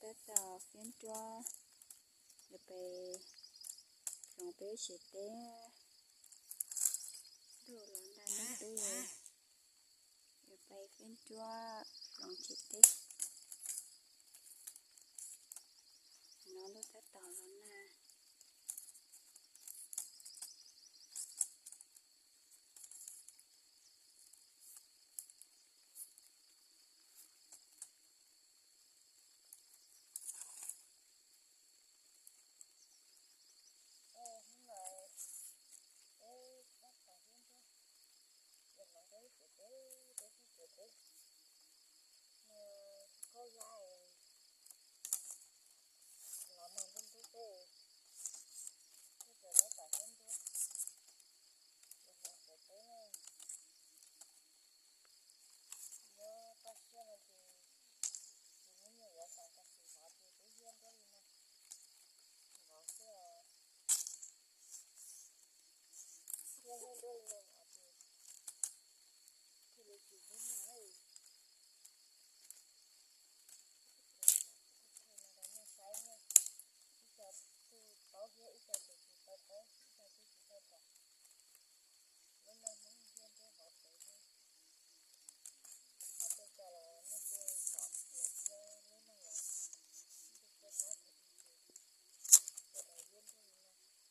Tab tom fiab nruab, yuav pais hloov peb tsev teb. Ntuj los nag ntuj teb, yuav pais fiab nruab hloov tsev teb. No ntuj tab tom los nag. Nyob toj siab no ces, ces muab nyiaj yuav xav tag sim vov ces twb hiab nruab li no, vov xwb os. Hiab hiab nruab li no vov ces thiaj li tsis hlub nag li. Thaij no rau nej saib na, ib co kuj paub thiab ib co tseem tsis tau paub, ib co twb tsis tau pom. Lub neej Hmoob hiab nruab vov tsev thiab. Qhov twg cas los nej kuj pom lawm thiab lub neej los, kuj pab thaum ub ces sawv daws hiab nruab li no los vov tsev nyob xwb. Los kuj thaij no tso rau nej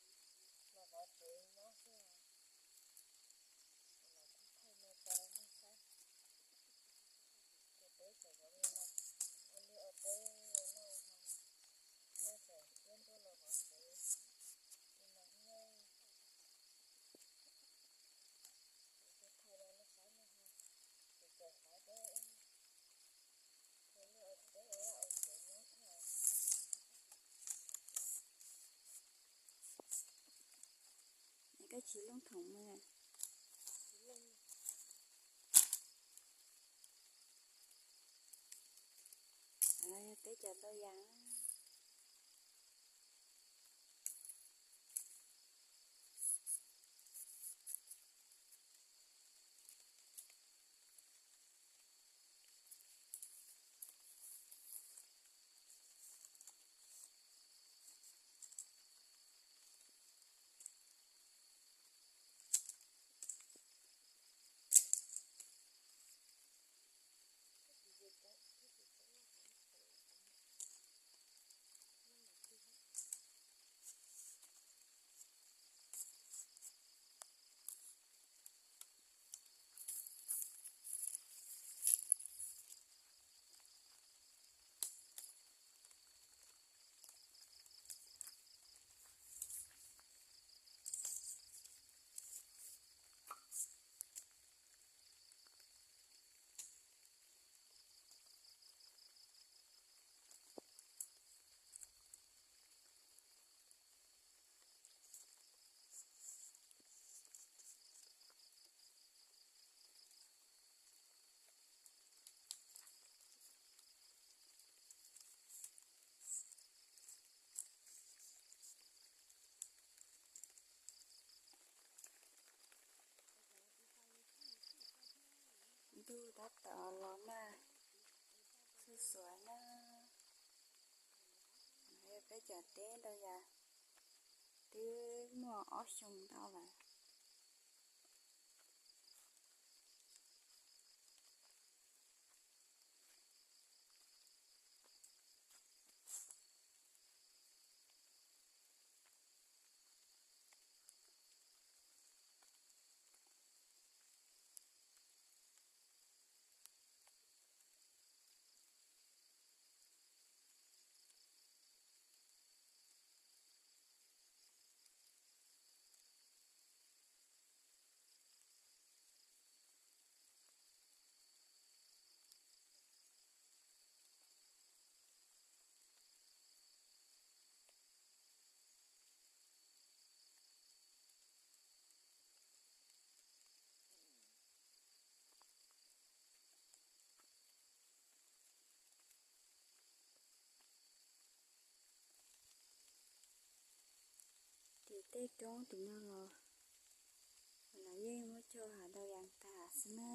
saib. Ces peb tseem vov li no, ua liaj ua teb ua noj ua haus, thiab tseem hiab nruab los vov tsev li no thiab. Kuv thaij rau nej saib no, ces tseem xav peb ua liaj ua teb ua vaj ua tsev nyob thiab. Koj tsis looj thoom mas. Yog peb cov ntau yas. Ntuj tab tom los nag xuj xuav na. Peb cov teb ntau yas twb muaj ob xyoo ntau lawm. Tim tej roob tim no los, los yeej muab cog hav ntau yas tas xwb na.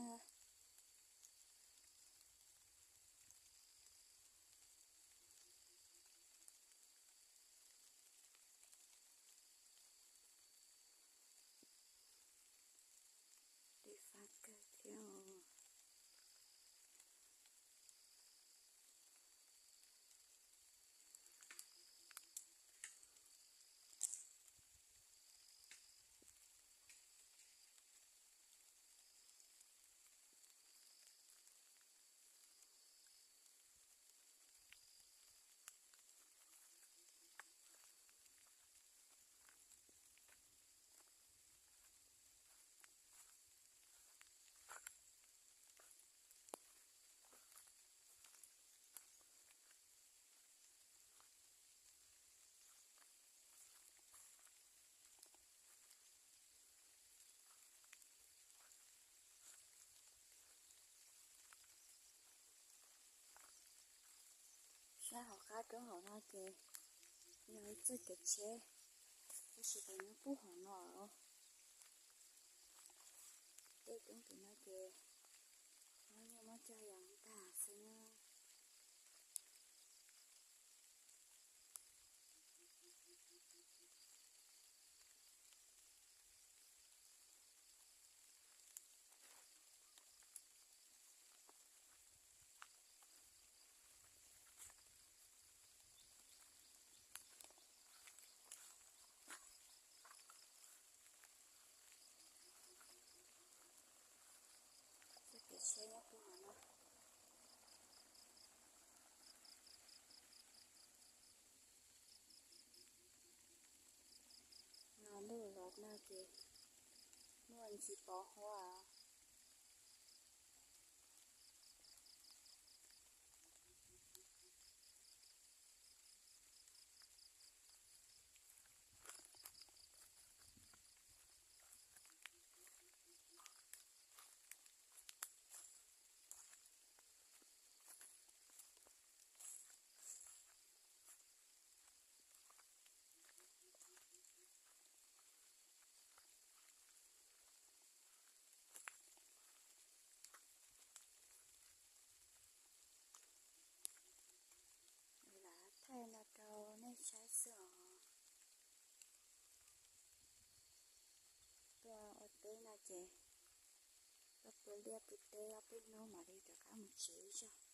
Hauv qab roob hauv no ces yog ib txoj kev tsheb, tab sis ces nyob pub hauv no. Tej roob tim no ces muab nyiaj muab txiaj yam ntag xwb na. Txoj kev tsheb nyob pub hauv no. No ntuj los no ces muaj ntsis pos huab. Lam thaij no rau nej saib xwb os. Tuaj ua teb no ces tuaj pw liaj pw teb ob peb hnub mam li rov qab mus tsev zog.